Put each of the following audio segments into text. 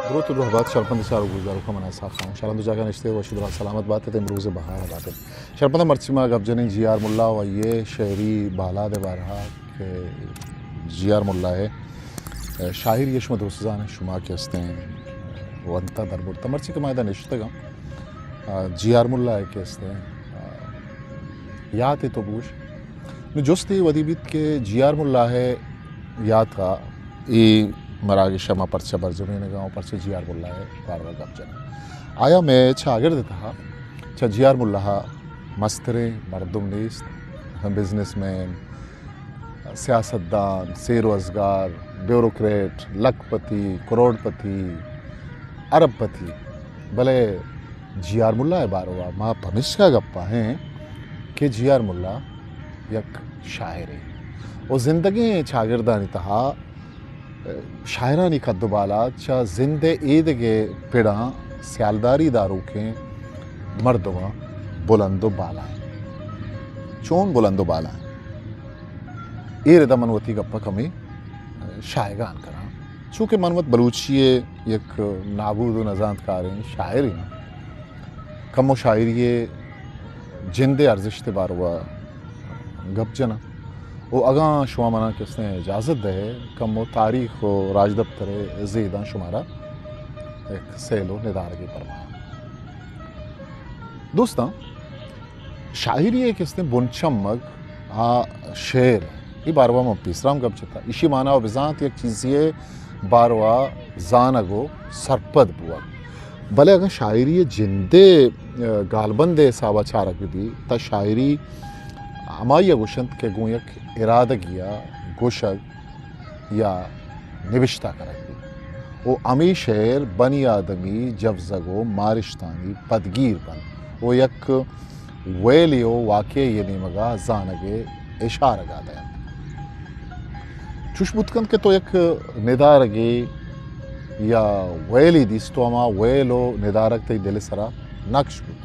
دروت و درہبات شرپند چاروک گوشداروکاں، من انصاف خان شرپند جاگہ نشتے وش و درا سلامت بات ات، امروز بہار بات ات۔ شرپند مرچی ما گپ جنیں جی آر ملا و آئی ءِ شعری بالاد ءِ بارہ ءَ کہ جی آر ملا ءِ شاعری ءَ شما درست زان ئے، شما کہ استیں ونتا در برتا۔ مرچی کہ ما ادا نشتگاں، آ، جی آر ملا ءِ کہ استیں، آ، یات ءَ تو بگوش۔ نوں جست اے ودی بیت کہ جی آر ملا ءِ یات ءَ اے مراگش ءَ ما پرچہ برجمینگ ءَ آں، پرچہ جی آر ملا ءِ باروا گپ جناں۔ آیا مئے چاگرد ءِ تہا چہ جی آر ملا ءَ مستریں مردم نیست؟ بزنس مین، سیاستدان، سیر و ازگار، بیوروکریٹ، لکھ پتی، کروڑ پتی، ارب پتی، بلے جی آر ملا ءِ باروا ما پمیشکا گپ ءَ ایں کہ جی آر ملا یک شاعرے و زندگیں چاگردانی تہا شاعرانی قد و بالاد چہ زند ءِ ایدگہ پڑاں سیالداری داروکیں مردماں بلند و بالا انت۔ چون بلند و بالا انت؟ اے ردا من وتی گپ ءَ کمے شاہگان کناں، چونکہ من وت بلوچی ءِ یک نابود و نزانتکاریں شاعرے آں۔ کمو شاعری ءِ جند ءِ ارزشت ءِ باروا گپ جناں و اگاں شما منا کسیں اجازت دئے، کمو تاریخ و راجدپتر ءِ زیداں شمارا یک سیل و ندارگے پرمایاں۔ دوستاں، شاعری ءِ کستیں بن چمگ آ شعر، اے باروا من پیسرا ہم گپ جتا۔ ایشی مانا و بزانت یک چیزے ءِ باروا زانگ و سرپد بوگ۔ بلے اگاں شاعری ءِ جند ءِ، ءَ، گالبند ءِ حساب ءَ چارگ بہ بیت، تہ شاعری ہمائی ءَ گوشنت کہ گوں یک ارادگی ءَ گوشگ یا نبشتہ کنگ بیت و ہمے شعر بنی آدمی جبزگ و مارشتانی پدگیر بنت و یک ویلے و واقعے ءِ نیمگ ءَ زانگ ءِ اشارگ ءَ دئینت۔ چوش بوت کنت کہ تو یک ندارگے یا ویلے دیست، تو ہما ویل و ندارگ تئی دل ءِ سرا نقش بوت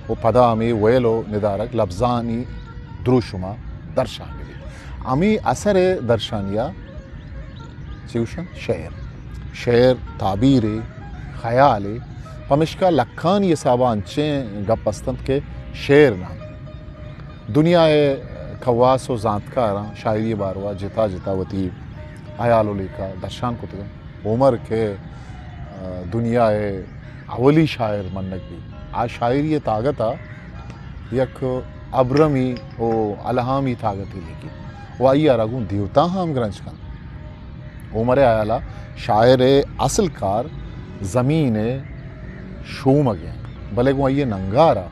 و پدا ہمے ویل و ندارگ لبزانی دروشم ءَ درشان بہ بیت۔ ہمے اثر ءِ درشانی ءَ چے گوشنت؟ شعر۔ شعر تعبیرے، خیالے، پمشکا لکھانی حساب ءَ انچیں گپ است انت کہ شعر نہ انت۔ دنیا ءِ کواس و زانتکاراں شاعری ءِ باروا جتا جتا وتی ہیال و لیکہ درشان کتگ انت۔ ہومر کہ، آ، دنیا ءِ اولی شاعر منگ بیت، آ شاعری ءِ تاگت ءَ یک ابرمی و الہامی تاگتے لیکیت و آئی ءَ را گوں دیوتاں ہم گرنچ کنت۔ ہومر ءِ ہیال ءَ شاعر ءِ اصل کار زمین ءِ شومگ انت، بلے گوں آئی ءِ ننگار ءَ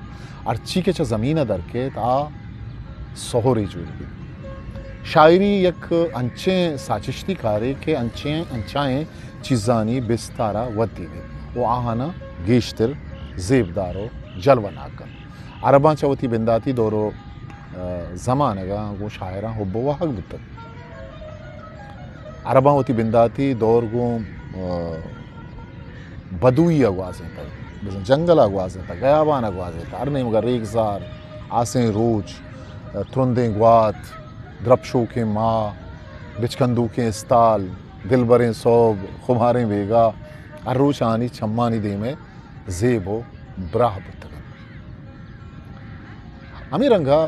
ہرچی کہ چہ زمین ءَ در کیت، آ سہرے جوڑ بیت۔ شاعری یک انچیں ساچشتی کارے کہ انچیں، انچائیں چیزانی بستار ءَ ودی بیت و آہاناں گیشتر زیبدار و جلوہ ناک کنت۔ عرباں چہ وتی بنداتی دور و، آ، زمانگ ءَ گوں شاعراں حب و واہگ بوتگ۔ عرباں وتی بنداتی دور گوں، آ، بدوی ءَ گوازینتگ، بزاں جنگل ءَ گوازینتگ، گیابان ءَ گوازینتگ، ہر نیمگ ءَ ریگزار، آسیں روچ، آ، ترندیں گوات، درپشوکیں ماہ، بچکندوکیں استال، دلبریں سہب، خماریں بیگاہ، ہر روچ آہانی چمانی دیم ءَ زیب و براہ بوتگ انت۔ ہمے رنگ ءَ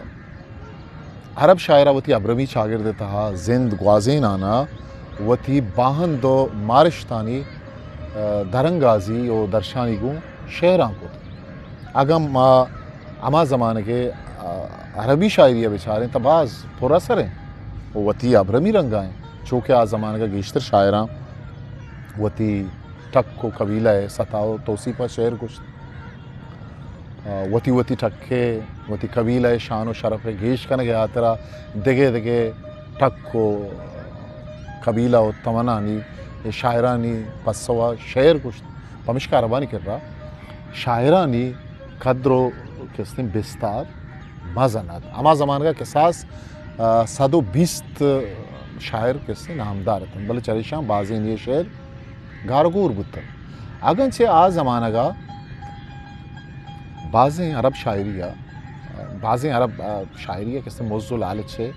عرب شاعر ءَ وتی ابرمی چاگرد ءِ تہا زند گوازینان ءَ وتی باہند و مارشتانی، آ، درانگازی و درشانی گوں شعراں کت۔ اگاں ما ہما زمانگ ءِ، آ، عربی شاعری ءَ بچاریں تہ باز پر اثر انت و وتی ابرمی رنگ ءَ انت، چو کہ آ زمانگ ءَ گیشتر شاعراں وتی ٹک و قبیلہ ءِ ستا و توسیپ ءَ شعر گوشت۔ آ، وتی وتی ٹک ءِ، وتی قبیلہ ءِ شان و شرپ ءِ گیش کنگ ءِ ہاترا دگہ دگہ ٹک و قبیلہ و تمنانی شاعرانی پسو ءَ شعر گوشت۔ پمشکا عربانی کرا شاعرانی قدر و کستیں بستار مزن ات۔ ہما زمانگ ءَ کساس، آ، صد و بیست شاعر کستیں نامدار اتنت، بلے چریشاں بازینی شعر گار و گور بوتگ۔ اگنچہ آ زمانگ ءَ بازیں عرب شاعری ءَ، بازیں عرب، آ، شاعری ءَ کسے مز و لالچ ءِ،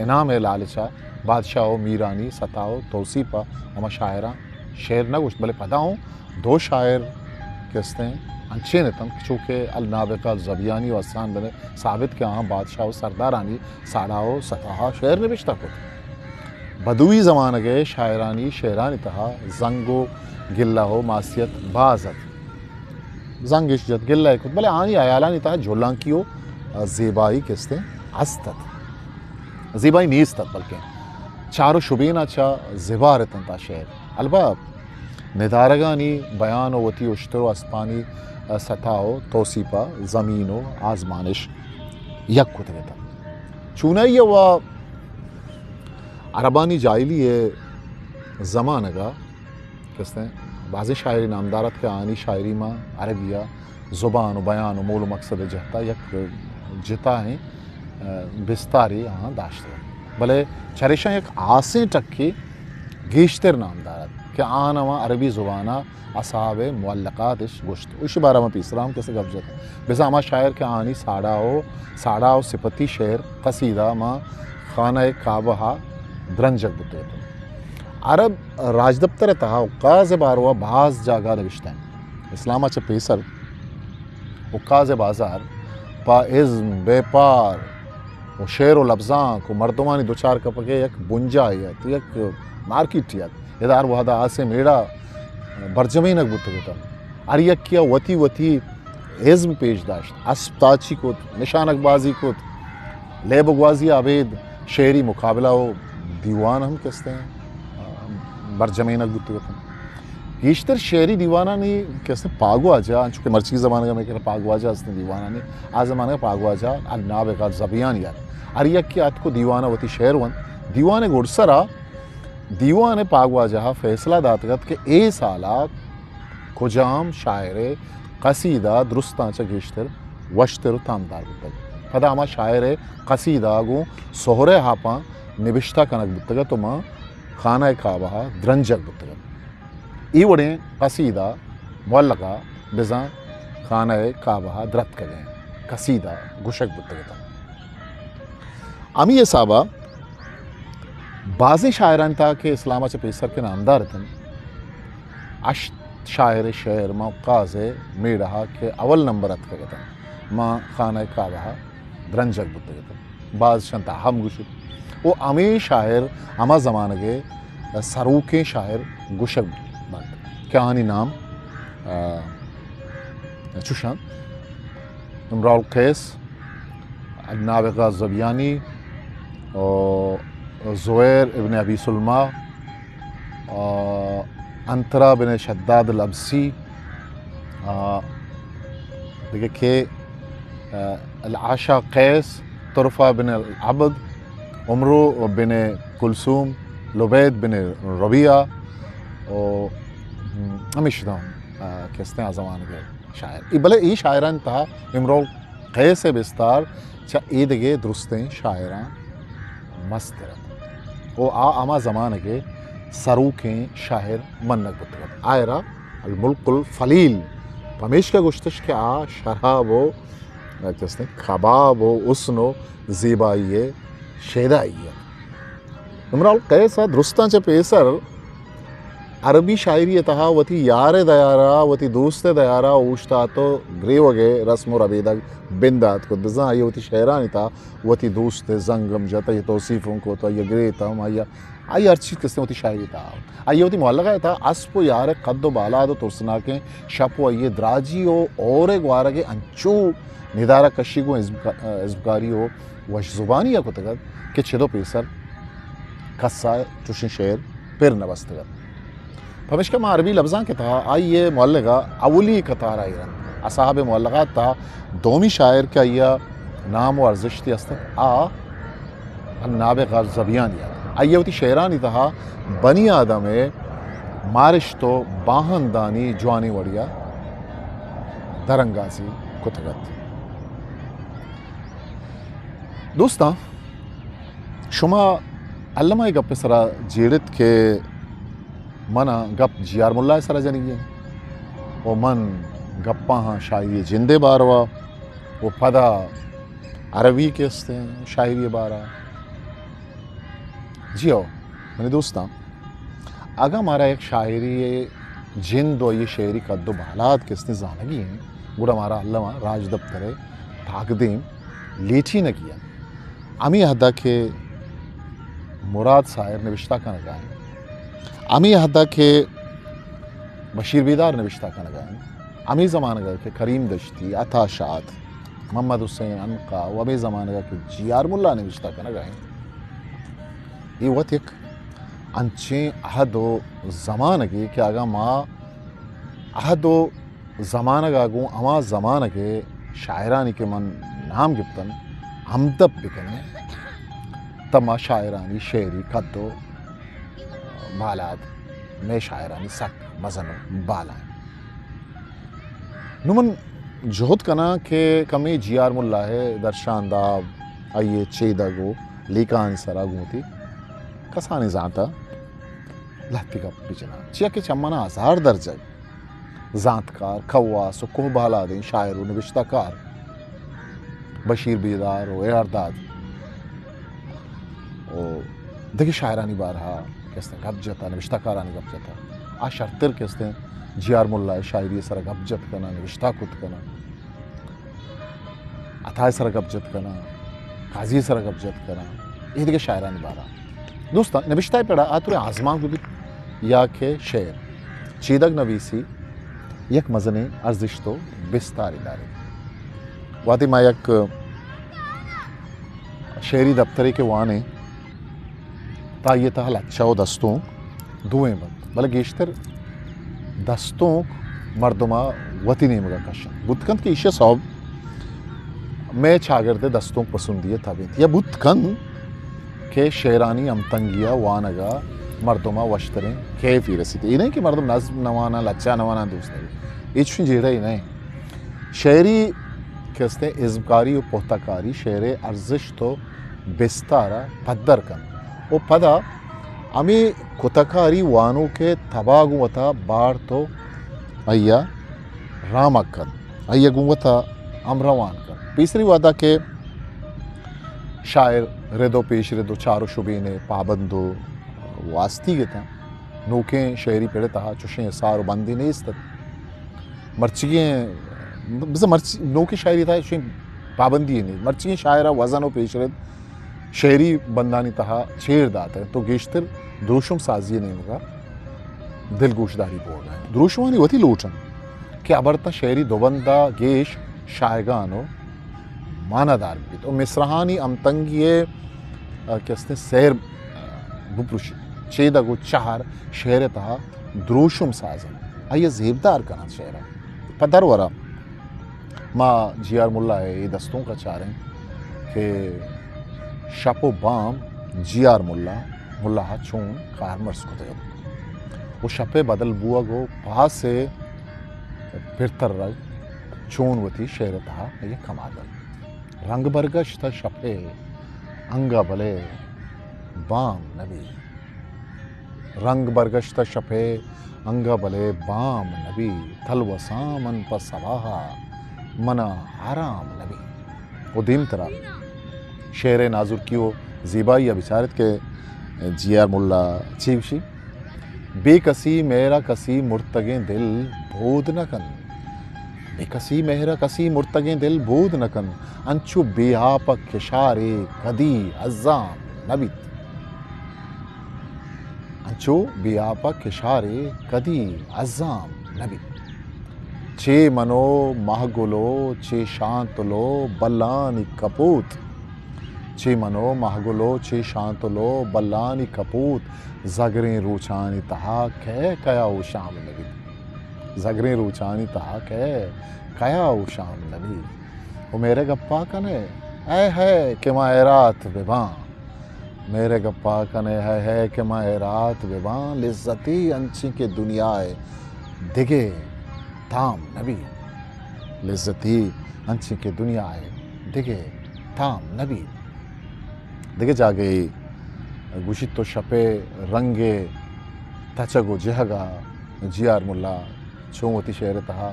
انعام ءِ لالچ ءَ بادشاہ و میرانی ستا و توسیپ ءَ ہما شاعراں شعر نہ گوشت، بلے پدا ہوں دو شاعر کہ استیں انچین اتنت، چو کہ النابغہ الظبیانی و حسان بن ثابت کہ آہاں بادشاہ و سردارانی ساڑا و سطحا شعر نبشتہ کت۔ بدوی زمانگے شاعرانی شعرانی تہا زنگ و گلہ و ماسیت باز ات۔ زنگش جت، گلہ کت، بلے آنی حیالانی تہا جھلانکی و زیبائی کہ استیں ہست ات۔ زیبائی نیست ات، بلکیں چار و شبینا چہ زبار اتنت آ شعر۔ البت ندارگانی بیان و وتی اشتر و اسپانی سطح و توصیفا زمین و آزمانش یک کتگ اتنت۔ چونائی و عربانی جاہلی زمانگا کہ استیں بازیں شاعری نامدار ات کہ آنی شاعری ما عربیا زبان و بیان و مول و مقصد جہتا یک جتائیں، ء، بستارے آہاں داشتگ ات۔ بلے چریشاں یک ہاسیں ٹکے گیشتر نامدار ات کہ آہاں ہما عربی زبانا اصحاب معلقات اش گوشت۔ ایشی بارہ ما پیسرا ہم کسے گپ جت۔ بزاں ہما شاعر کہ آنی ساڑا و، ساڑا و صفتی شعر، قصیدہ ما خانہ کعبہ درنجگ بوتگ ات۔ عرب راجدپتر تہا عکاز باروا باز جاگہ نوشتہ انت۔ اسلام چہ پیسر عکاز بازار پہ ازم، بیپار و شعر و لبزانک و مردمانی دچار کپگے یک بنجاہے ات، یک مارکیٹے ات۔ ادا ہر وہدا آسے میڑا برجمینگ بوتگ اتنت۔ ہر یکیا وتی وتی ازم پیش داشت، اسپ تاچی کت، نشانگ بازی کت، لیب و گوازی ابید شعری مقابلہ و دیوان ہم کہ استیں برجمینگ بوتگ اتنت۔ گیشتر شعری دیوانانی کہ استیں پاگواجہ، انچو کہ مرچی زمانگا میں کہ پاگواجہ استیں دیوانانی، آ زمانگا پاگواجہ النابغہ الظبیانی ات۔ ہر یکے آتک و دیوانا وتی شعر ونت۔ دیوان گڈسرا دیوان پاگواجہ فیصلہ داتگ ات کہ اے سالا کجام شاعر ء قصیدہ درستاں چہ گیشتر وشتر و تامدار بوتگ۔ پدا ہما شاعر ء قصیدہ گوں سہر ء ہاپاں نبشتہ کنگ بوتگ ات و ماں خانہ کعبہ ء درنجگ بوتگ ات۔ اے وڑیں قصیدہ معلقہ بزاں خانہ کعبہ ء درتکگیں قصیدہ گوشگ بوتگ ات۔ ہمے حسابا بازیں شاعرانی تہا کہ اسلام ء چہ پیسر کہ نامدار اتنت، ہشت شاعر ء شعر ماں عکاز ء میڑہ ء کہ اول نمبر اتکگ اتنت، ماں خانہ کعبہ ء درنجگ بوتگ اتنت۔ باز شان تہا ہم گوشت۔ و ہمے شاعر ہما زمانگ ء سروکیں شاعر گوشگ بنت کہ آہانی نام، آ، چوش انت: امرؤ القیس، النابغہ الظبیانی، آ، زہیر ابن ابی سلمی، آ، عنترہ بن شداد الابسی، آ، دگہ کہ، آ، الاعشی قیس، طرفہ بن العبد، امرؤ بن کلثوم، لبید بن ربیعہ، و ہمیش داں، آ، کہ استیں آ زمانگ ء شاعر۔ ای بلے ای شاعرانی تہا امرؤ قیس ء بستار چہ ایدگہ درستیں شاعراں مستر ات و آ ہما زمانگ ء سروکیں شاعر منگ بوتگ ات۔ آئرا الملک الفلیل پمیشکا گوشتش کہ آ شراب و، آ، کہ استیں کباب و حسن و زیبائی ء شیدائی ات۔ امرؤ القیس ء درستاں چہ پیسر عربی شاعری ء تہا وتی یار ء دیارا، وتی دوست ء دیارا اوشتات و گریوگ ء رسم و ربیدگ بندات کت۔ بزاں آئی ء وتی شعرانی تہا وتی دوست ء زنگ ہم جت، آئی ء توصیف ہم کت، آئی ء گریت ہم، آئی ء، آئی ء ہر چیز کہ استیں وتی شاعری تہا آورت۔ آئی ء وتی معلقہ ء تہا اسپ و یار ء قد و بالاد و ترسناکیں شپ و آئی ء دراجی و ہور ء گوارگ ء انچو ندارہ کشی گوں ازمکا-، ازمکاری و وش زبانی ء کتگ ات کہ چد و پیسر کس ء چوشیں شعر پر نہ بستگ ات۔ پمیشکا ما عربی لبزانک ء تہا آئی ء معلقہ اولی قطار ء ایر انت۔ اصحاب معلقات تہا دومی شاعر کہ آئی ء نام و ارزشتے است ات، آ النابغہ الظبیانی ات۔ آئی ء وتی شعرانی تہا بنی آدم ء مارشت و باہندانی جوانیں وڑیا درانگازی کتگ ات۔ دوستاں، شما الما اے گپ ء سرا جیڑت کہ من ء گپ جی آر ملا ء سرا جنگی انت و من گپاں ہاں شاعری جند ء باروا و پدا عربی کہ استیں شاعری بارا۔ جی ہو، منی دوستاں، اگاں مارا یک شاعری ءِ جند و آئی ءِ شعری قد و بالاد کستیں زانگی ایں، گڑا مارا الم ءَ راجدپتر ءِ تاکدیم لیٹینگی اِنت۔ ہمے حد ءَ کہ مراد ساحر نبشتہ کنگ ءَ اِنت، ہمے حد ءَ کہ بشیر بیدار نبشتہ کنگ ءَ اِنت، ہمے زمانگ ءَ کہ کریم دشتی، عطا شاد، محمد حسین عنقا و ہمے زمانگ ءَ کہ جی آر ملا نبشتہ کنگ ءَ اِنت، اے وت یک انچیں عہد و زمانگے کہ اگاں ما عہد و زمانگ ءَ گوں ہما زمانگ ءِ شاعرانی کہ من نام گپتن ہمدپ بکنیں، تہ ما شاعرانی شعری قد و بالاد مئے شاعرانی سک مزن و بالا اِنت۔ نوں من جہد کناں کہ کمے جی آر ملا ءِ درشانداب، آئی ءِ چیدگ و لیکہانی سرا گوں وتی کسانیں زانت ءَ لہتے گپ بجناں، چیا کہ چہ من ءَ ہزار درجگ زانتکار، کواس و کوہ بالادیں شاعر و نبشتہ کار بشیر بیدار و اے آر داد و دگہ شاعرانی بارہ ءَ کہ استیں گپ جتہ، نبشتہ کارانی گپ جتہ، آ شرتر کہ استیں جی آر ملا ءِ شاعری ءِ سرا گپ جت کناں، نبشتہ کت کناں، عطا ءِ سرا گپ جت کناں، قاضی ءِ سرا گپ جت کناں، اے دگہ شاعرانی بارہ ءَ۔ دوستاں، نبشتہ ءِ پڑا آتوریں آزمانک بہ بیت یا کہ شعر، چیدگ نویسی یک مزنیں ارزشت و بستارے داریت۔ وہدے ما یک شعری دپترے کہ وانیں، تہ آئی ءِ تہا لچہ و دستونک دوئیں بنت، بلے گیشتر دستونک مردم ءَ وتی نیمگ ءَ کشنت۔ بوت کنت کہ ایشی ءِ سوب مئے چاگرد ءِ دستونک پسندی ءِ تب انت، یا بوت کنت کہ شعرانی ہمتنگی ءِ وانگ ءَ مردم ءَ وشتریں کیفے رسیت۔ اے نہ انت کہ مردم نظم نہ واناں، لچہ نہ واناں، دوست نہ بیت، اے چشیں جیڑہ یے نہ انت۔ شعری کہ استیں ازمکاری و پختہ کاری شعر ءِ ارزشت و بستار ءَ پدر کنت و پدا ہمے کتہ کاری وانوک ءِ تب ءَ گوں وتا بارت و آئی ءَ رامگ کنت، آئی ءَ گوں وتا ہمروان کنت۔ پیسری وہدا کہ شاعر رد و پیش رد و چار و شبین ءِ پابند و واستیگ اتاں، نوکیں شعری پڑ ءِ تہا چشیں حصار و بندے نیست ات۔ مرچیگیں، بزاں مرچی، نوکیں شاعری ءِ تہا چشیں پابندی یے نیست۔ مرچیگیں شاعر ءَ وزن و پیشرد شعری بندانی تہا چیر داتگ انت و گیشتر دروشم سازی ءِ نیمگ ءَ دلگوشداری بوگ ءَ انت۔ دروشمانی وتی لوٹ انت کہ ابرتاں شعری دوبند ءَ گیش شاہگان و مانادار بیت و مصرعانی ہمتنگی ءِ، آ، کہ استیں سیر، آ، بپروشیت۔ چیدگ و چہر شعر ءِ تہا دروشم ساز انت، آئی ءَ زیبدار کن انت شعر ءَ۔ پہ درور ءَ ما جی آر ملا ءِ اے دستونک ءَ چاریں کہ شپ و بام جی آر ملا، ملا ءَ چون کارمرز کتگ ات و شپ ءِ بدل بوگ و پاس ءِ پرترگ چون وتی شعر ءِ تہا آئی ءَ کمال دات۔ رنگ برگشتہ شپ ءِ انگہ بلے بام نبی۔ رنگ برگشتہ شپ ءِ انگہ بلے بام نبی۔ تلوساں من پہ سباہ ءَ منا آرام نبی۔ و دیمترا شعر ءِ نازرکی و زیبائی ءَ بچارت کہ جی آر ملا چی گوشی؟ بے کسی مہر ءَ کسی مرتگیں دل بود نہ کنت۔ بے کسی مہر ءَ کسی مرتگیں دل بود نہ کنت۔ انچو بے آپ ءَ کشارے کدی ہزام نہ بیت۔ انچو بے آپ ءَ کشارے کدی ہزام نہ بیت۔ چے من و مہگل و چے شانتل و بلانی کپوت۔ چے من و مہگل و چے شانتل و بلانی کپوت۔ زگریں روچانی تہا کئے کیا و شام نہ بیت۔ زگریں روچانی تہا کئے کیا و شام نہ بیت۔ و مہر ءِ گپا کن ئے، اے ہے کہ ما ہیرات بہ باں۔ مہر ءِ گپا کن ئے، ہے ہے کہ ما ہیرات بہ باں۔ لذتی انچیں کہ دنیا ءِ دگہ تام نہ بیت۔ لذتی انچیں کہ دنیا ءِ دگہ تام نہ بیت۔ دگہ جاگہے گوشیت، تو شپ ءِ رنگ ءِ تچگ و جہگ ءَ جی آر ملا چون وتی شعر ءِ تہا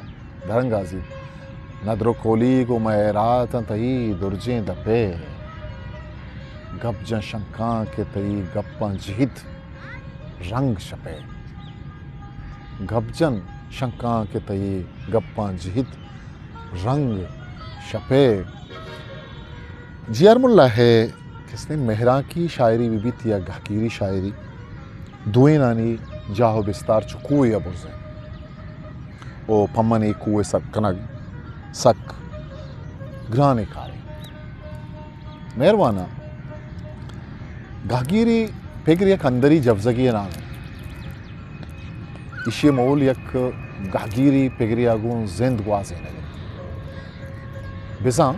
درانگازیت۔ ندر و کولیگ و مئے ہیراتاں تئی درجیں دپ ءِ۔ گپ جن شنکاں کہ تئی گپاں جہیت رنگ شپ ءِ۔ گپ جن، شنکاں کہ تئی گپاں جہت رنگ شپے۔ جی آر ملا ہے کسنے مہرانکی شاعری بہ بیت یا گہگیری شاعری، دوئینانی جاہ و بستار چو کوہ ء برزیں و پمن اے کوہ ء سک کنگ سک گرانیں کارے۔ مہرواناں، گہگیری پگر یک اندری جوزگی نام انت۔ ایشی مول یک گہگیری پگریا گوں زند گوازینگ انت۔ بزاں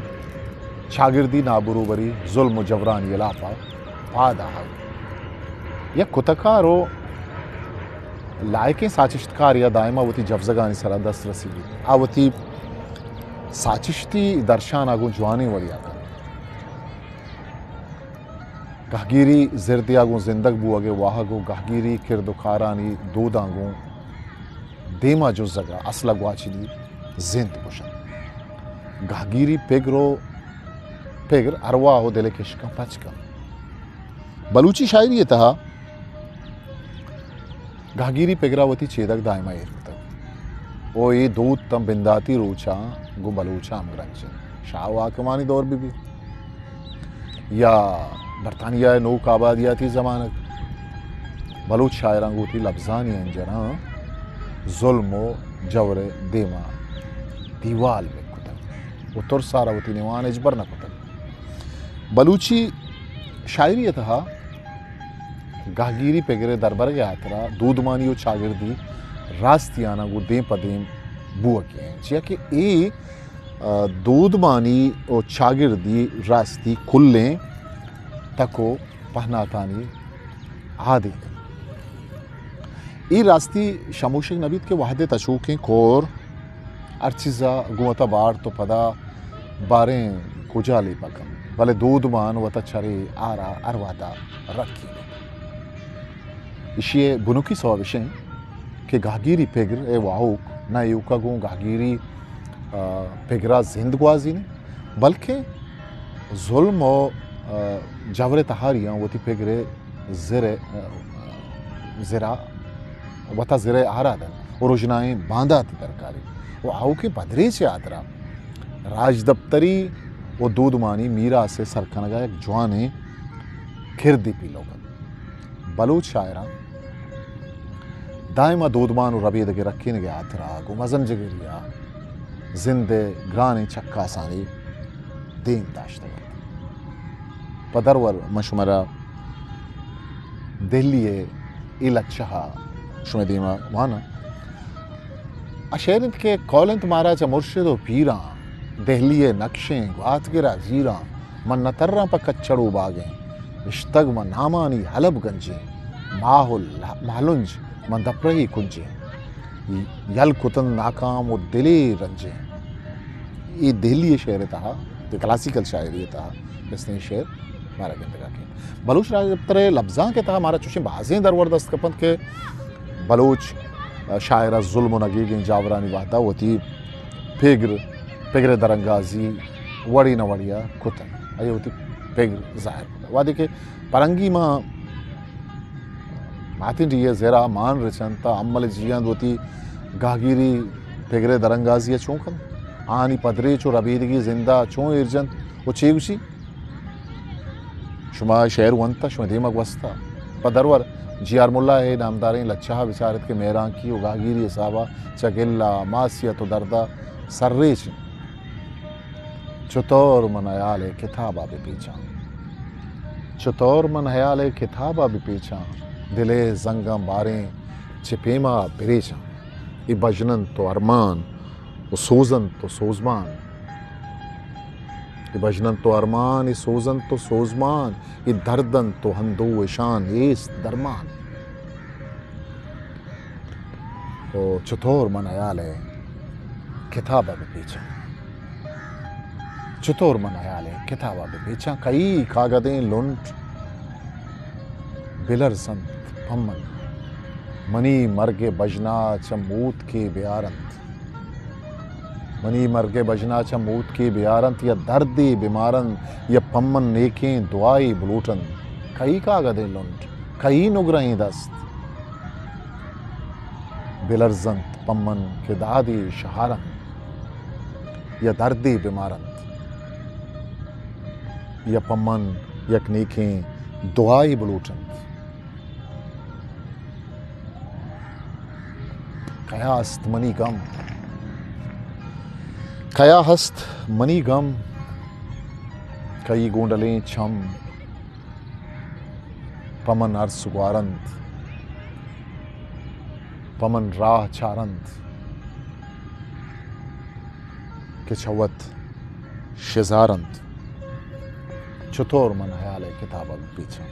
چاگردی نابروبری، ظلم و جبرانی ہلاپا پاد آہگ۔ یک کتکار و لائقیں ساچشتکاریا دائما وتی جوزگانی سرا دست رسی بیت۔ آ وتی ساچشتی درشانا گوں جوانیں وڑیا کنت۔ گہگیری زردیا گوں زندگ بوہگ ء واہگ و گہگیری کرد و کارانی دوداں گوں دیما جزگ ء اصل ء گواچنی زند گوشنت۔ گہگیری پگر و پگر ارواہ و دل ء کشکاں پچ کنت۔ بلوچی شاعری ء تہا گہگیری پگرا وتی چیدگ دائما ایر کتگ و اے دود تاں بنداتی روچاں گوں بلوچاں ہمگرنچ انت۔ شاہ و حاکمانی دور بہ بیت یا برطانیہ ء نوک آبادیاتی زمانگ، بلوچ شاعراں گوں وتی لبزانی انجراں ظلم و جور ء دیما دیوال بہ کتگ و ترسارا وتی نیوان ہچبر نہ کتگ۔ بلوچی شاعری ء تہا گہگیری پگر ء دربرگ ء ہاترا دودمانی و چاگردی راستی آناں گوں دیم پہ دیم بوہگی انت، چیا کہ اے، آ، دودمانی و چاگردی راستی کلیں تک و پہناتانی آدینک انت۔ اے راستی شموشگ نہ بیت کہ وہدے تچوکیں کور ہر چیزا گوں وتا بارت و پدا باریں کجا لیپہ کنت، بلے دودمان وتا چرے آرا ہر وہدا رکینیت۔ ایشی ء بنکی سوب اش انت کہ گہگیری پگر ء واہوک نہ ایوکا گوں گہگیری، آ، پگرا زند گوازینیت، بلکیں ظلم و، آ، جبر ء تہاریاں وتی پگر ء زر ء، آ، زرا وتا زر ء آرا دنت و رژنائیں بانداتی درکاری و آؤکیں پدریچ ء ہاترا راجدپتری و دودمانی میراث ء سر کنگا یک جوانیں کردے پیلو کنت۔ بلوچ شاعراں دائما دودمان و ربیدگ ء رکینگ ء ہاترا گوں مزن جگری ء زند ء گرانیں چکاسانی دیم داشتگ انت۔ پہ درور من شمارا دہلی ء اے لچہ ء شمئے دیما واناں۔ آ شعر انت کہ کول انت مارا چہ مرشد و پیراں، دہلی ء نقشیں گوات گرا زیراں، من نہ تراں پہ کچڑ و باگیں، اشتگ من نامانی حلب گنجیں، ماہ و مہلنج من دپرہی کنجیں، یل کتن ناکام و دلے رنجیں۔ اے دہلی ء شعر ء تہا، کہ کلاسیکل شاعری ء تہا بستیں شعر مارا گندگا کیت۔ بلوچ راجدپتر ء لبزانک ء تہا مارا چوشیں بازیں درور دست کپنت کہ بلوچ شاعر ء ظلم و نگیگیں جاورانی وہدا وتی پگر، پگر ء درانگازی وڑے نہ وڑے ء کتگ۔ آئی ء وتی پگر ظاہر کتگ۔ وہدے کہ پرنگی ما ماتیں ڈیھ ء زرا مان رچنت، تہ امل جیئند وتی گہگیری پگر ء درانگازی ء چون کنت؟ آہانی پدریچ و ربیدگی زند ء چون ایر جنت و چے گوشی؟ شما شعر ونت، شما دیما گوست۔ پہ درور جی آر ملا ء نامداریں لچہ ء بچارت کہ مہرانکی و گہگیری حساب ء چہ گلہ، ماسیت و درد ء سرریچ انت۔ چطور من ہیال ء کتاب ء بپیچاں؟ چطور من ہیال ء کتاب ء بپیچاں؟ دل ء زنگاں باریں چہ پیما بریچاں۔ اے بژن انت و ارمان و سوز انت و سوزمان۔ اے بژن انت و ارمان، اے سوز انت و سوزمان، اے درد انت و ہندو اشان نیست درمان۔ او چطور من ہیال ء کتاب ء بپیچاں؟ چطور من ہیال ء کتاب ء بپیچاں؟ کئی کاگدیں لنٹ بلرزنت پمن، منی مرگ ء بژنا چہ موتکے بیارنت۔ منی مرگ ء بژنا چہ موتکے بیارنت، یا دردے بمارنت، یا پمن نیکیں دعائے بلوٹنت۔ کئی کاگدیں لنٹ، کئی نگرہیں دست، بلرزنت پمن کہ دادے شہارنت یا دردے بمارنت یا پمن یک نیکیں دعائے بلوٹنت۔ کیا است منی گم؟ کیا ہست منی گم؟ کئی گونڈلیں چم پہ من ارس گوارنت، پہ من راہ چارنت کہ چہ وت شزارنت۔ چطور من ہیال ءِ کتاب ءَ بپیچاں؟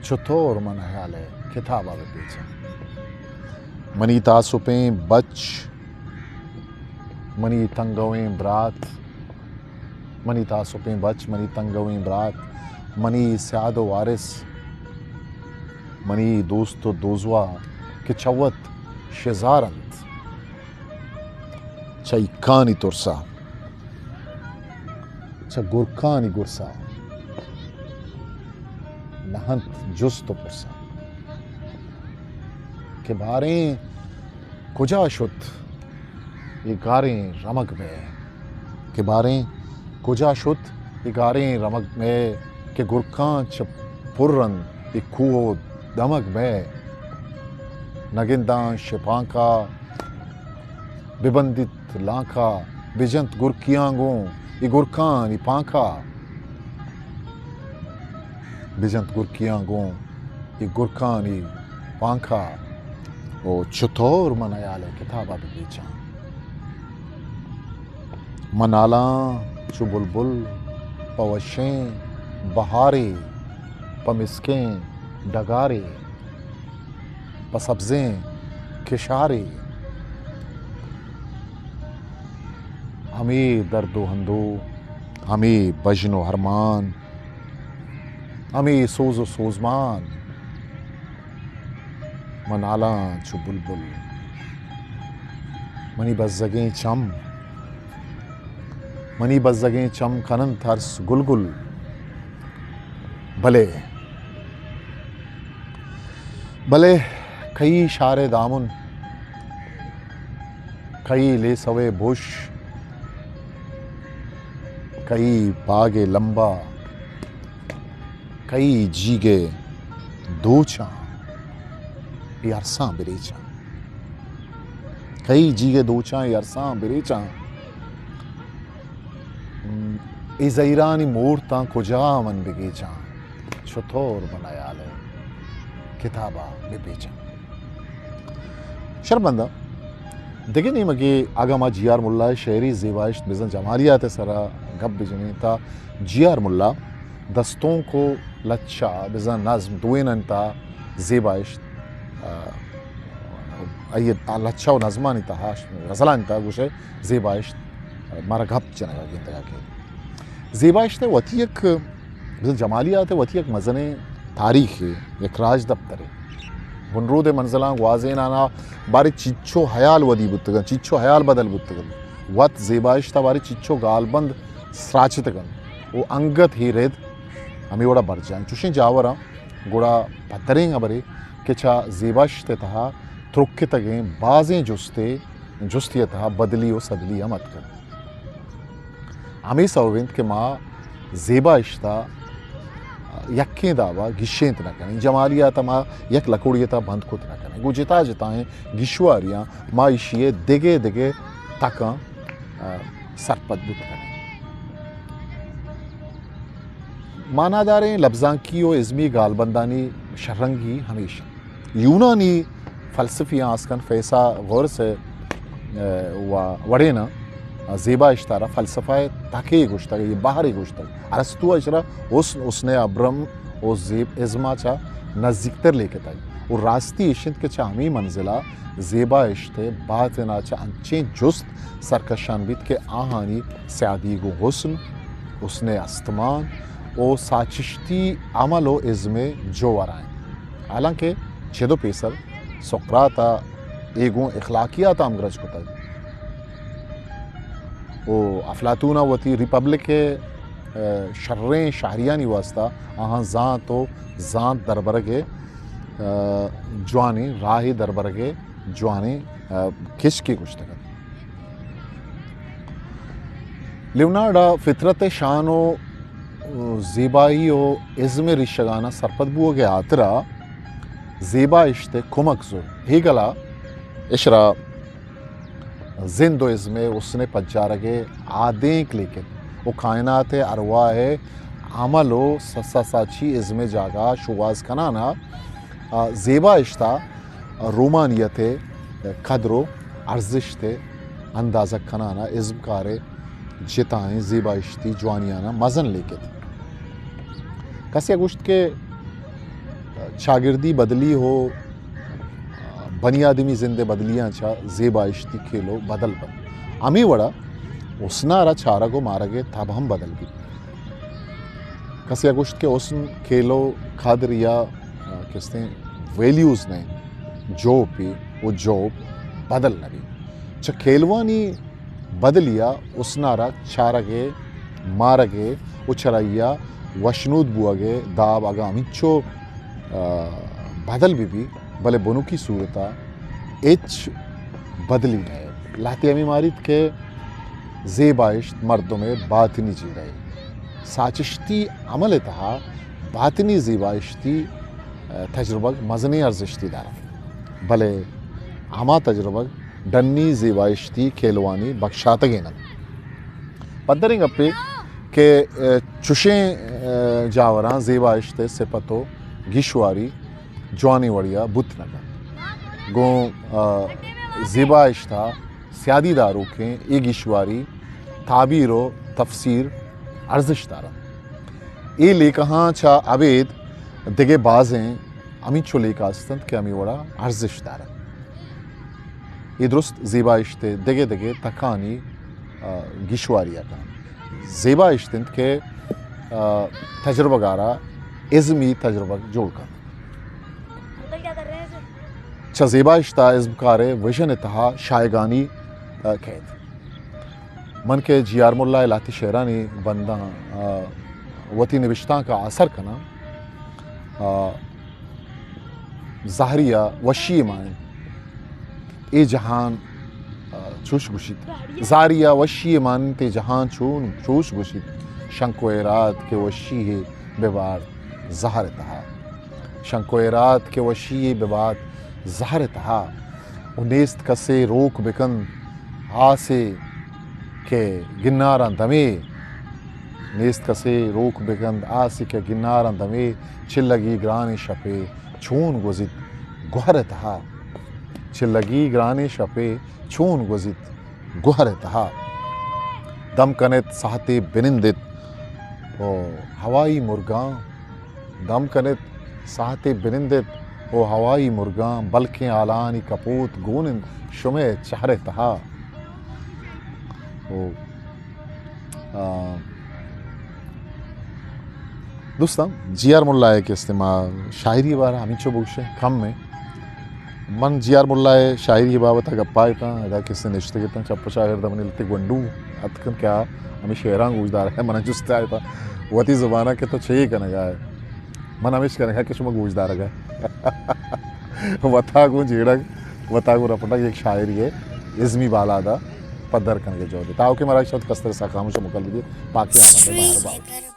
چطور من ہیال ءِ کتاب ءَ بپیچاں؟ منی تاسپیں بچ، منی تنگویں برات، منی تاسپیں بچ، منی تنگویں برات، منی سیاد و وارث، منی دوست و دوزواہ کہ چہ وت شزار انت، چہ ایکانی ترسا، چہ گرکانی گرسا نہ انت جست و پرسا کہ باریں کجا شت اے گاریں رمگ مئے؟ کہ باریں کجا شت اے گاریں رمگ مئے؟ کہ گرکاں چہ پر انت اے کوہ و دمگ مئے۔ نگنداں شپانکا، ببندیت لانکا، بجنت گرکیاں گوں اے گرکانی پانکا۔ بجنت گرکیاں گوں اے گرکانی پانکا۔ او چطور من ہیال ءِ کتابا بپیچاں؟ من نالاں چو بلبل پہ وشیں بہارے، پہ مسکیں ڈگارے، پہ سبزیں کشارے۔ ہمے درد و ہندو، ہمے بژن و ارمان، ہمے سوز و سوزمان۔ من نالاں چو بلبل۔ منی بزگیں چم، منی بزگیں چم کن انت ارس گل گل۔ بلے، بلے کئی شار ءِ دامن، کئی لیسو ءِ بش، کئی باگ ءِ لمبا، کئی جیگ ءِ دوچاں اے ارساں بریچاں۔ کئی جیگ ءِ دوچاں اے ارساں بریچاں۔ اے زہیرانی مورتاں کجا من بگیچاں؟ چطور من ہیال ءِ کتابا بپیچاں؟ شربنداں، دگہ نیمگے اگاں ما جی آر ملا ءِ شعری زیبائشت بزاں جمالیات ءِ سرا گپ بجنیں تا جی آر ملا دستونک و لچہ بزاں نظم دوئینانی تہا زیبائشت، آ، آئی ءِ لچہ و نظمانی تہا، غزلانی تہا گوشئے زیبائشت مارا گپ جنگا گندگا کیت۔ زیبائشت ءِ وتی یک بزاں جمالیات ءِ وتی یک مزنیں تاریخے، یک راجدپترے۔ بنرود ءِ منزلاں گوازینان ءَ بارے چنچو ہیال ودی بوتگ انت، چنچو ہیال بدل بوتگ انت۔ وت زیبائشت ءَ بارے چنچو گالبند سراچتگ انت و انگت اے رد ہمے وڑا برجاہ انت۔ چوشیں جاوراں گڑا پدریں ہبرے کہ چہ زیبائشت ءِ تہا ترکتگیں بازیں جستے، جستے ءِ تہا بدلی و سدلی ہم اتکگ۔ ہمے سوب انت کہ ما زیبائشت ءَ یکیں دابا گیشینت نہ کنیں، جمالیات ءَ ما یک لکوڑی ءِ تہا بند کت نہ کنیں، گوں جتا جتائیں گیشواریاں ما ایشی ءِ دگہ دگہ تکاں، آ، سرپد بوت کنیں۔ معناداریں لبزانکی و ازمی گالبندانی شررنگی ہمیش انت۔ یونانی فلسفیاں آس کن فیثاغورث ءِ، ءَ، و-، وڑیناں زیبائشت ءَ را فلسفہ ءِ تکے گوشتگ، اے بہرے گوشتگ۔ ارسطو ءَ اشرا حسن، حسن ابرم و زیب ازم ءَ چہ نزیکتر لیکتگ۔ و راستی ایش انت کہ چہ ہمے منزل ءَ زیبائشت ءِ باتن ءَ چہ انچیں جست سرکشان بیت کہ آہانی سیادی گوں حسن، حسن استمان و ساچشتی عمل و ازم ءِ جوہر ءَ انت۔ حالانکہ چد و پیسر سقراط ءَ اے گوں اخلاقیات ءَ ہمگرنچ کتگ و افلاطون ءَ وتی ریپبلک ءِ، ءَ، شریں شہریانی واسطہ آہاں زانت و زانت دربرگ ءِ آ، جوانیں راہے دربرگ ءِ جوانیں، آ، کشکے گوشتگ اَت۔ لیونارڈ ءَ فطرت ءِ شان ءُ، آ، زیبائی ءُ ازم ءِ ریشگاناں سرپد بوگ ءِ ہاترا زیبا اشت ءِ کمک زرت۔ ہیگل ءَ اشرا زند ءُ ازم ءِ حسن ءِ پجارگ ءِ آدینک لیکت ءُ کائنات ءِ ارواہ ءِ عمل ءُ سسا ساچی ازم ءِ جاگہ ءَ شوہاز کنان ءَ، آ، زیبا اشت ءَ رومانیت ءِ قدر ءُ ارزشت ءِ اندازگ کنان ءَ ازمکار ءِ جتائیں زیبا اشتی جوانیاناں مزن لیکت۔ کسے ءَ گوشت کہ چاگردی بدلی ءُ بنی آدمی زند ءِ بدلیاں چہ زیبا اشتی کیلو بدل بنت۔ ہمے وڑا حسن ءَ را چارگ ءُ مارگ ءِ تب ہم بدل بیت۔ کسے ءَ گوشت کہ حسن کیلو قدر یا، آ، کستیں ویلیوز نہ انت، جوپے ءُ جوپ بدل نہ بیت۔ چہ کیلوانی بدلی ءَ حسن ءَ را چارگ ءِ، مارگ ءِ ءُ چرائی ءَ وشنود بوگ ءِ داب اگاں ہمینچو، آ، بدل بہ بیت، بلے بنکی صورت ءَ ہچ بدلی نہ انت۔ لہتے ہمے ماریت کہ زیبا اشت مردم ءِ باطنی جیڑہ ءِ ساچشتی عمل ءِ تہا باطنی زیبا اشتی، آ، تجربگ مزنیں ارزشتے دارنت، بلے ہما تجربگ ڈنی زیبا اشتی کیلوانی بکشاتگین انت۔ پدریں گپے کہ، آ، چشیں، آ، جاوراں زیبا اشت ءِ صفت ءُ گیشواری جوانیں وڑیا بوت نہ کنت۔ گوں، آ، زیبا اشت ءَ سیادی داروکیں اے گیشواری، تعبیر ءُ تفسیر ارزشت دارنت۔ اے لیکہاں چہ ابید دگہ بازیں ہمینچو لیکہ است انت کہ ہمے وڑا ارزشت دارنت۔ اے درست زیبا اشت ءِ دگہ دگہ تکانی، آ، گیشواری ءَ کننت۔ زیبا اشت انت کہ، آ، تجربگ ءَ را ازمی تجربگ جوڑ کنت۔ چہ زیبا اشت ءَ ازمکار ءِ وژن ءِ تہا شاہگانی، آ، کئیت۔ من کہ جی آر ملا ءِ لہتے شعرانی بنداں، آ، وتی نبشتانک ءَ آسر کناں، آ، زہری ءَ وشی ءِ مانند اے جہان، آ، چوش گوشیت۔ زہری ءَ وشی ءِ مانند اے جہان چون چوش گوشیت۔ شنک ءُ ہیرات کہ وشی یے بہ بارت زہر ءِ تہا۔ شنک ءُ ہیرات کہ وشی یے بہ بارت زہر ءِ تہا۔ ءُ نیست کسے روک بہ کنت آسے کہ گناراں دمے، نیست کسے روک بہ کنت آسے کہ گناراں دمے، چلگی گرانیں شپے چون گوزیت گوہر ءِ تہا۔ چلگی گرانیں شپے چون گوزیت گوہر ءِ تہا۔ دم کنت ساہتے بنندت ءُ ہوائی مرگاں، دم کنت ساہتے بنندت ءُ ہوائی مرگاں، بلکیں ہالانی کپوت گون انت شمئے چہر ءِ تہا۔ ءُ، آ، دوستاں، جی آر ملا ءِ کہ استیں ما شاعری ءِ بارہ ہمینچو بگوشیں، کم ایں۔ من جی آر ملا ءِ شاعری ءِ بابت ءَ گپا اتاں، ادا کہ استیں نشتگ اتاں، چپ ءُ چاگرد ءَ منی لہتے گونڈو اتکن کہ آ ہمے شعراں گوشدارگ ءَ، من ءَ جست ءَ اتاں وتی زبان ءَ کہ تو چے کنگ ءَ ئے؟ من ہمیش کنگ ءَ کہ شما گوشدارگ ءَ۔ وتا گوں جیڑگ، وتا گوں رپٹگ، یک شاعری ءِ ازمی بالاد ءَ پدر کنگ ءِ جہد ءَ۔ تاکہ مارا شد کستر سا خاموش مکل بدیت، باقی آمد ءَ بہر باوت۔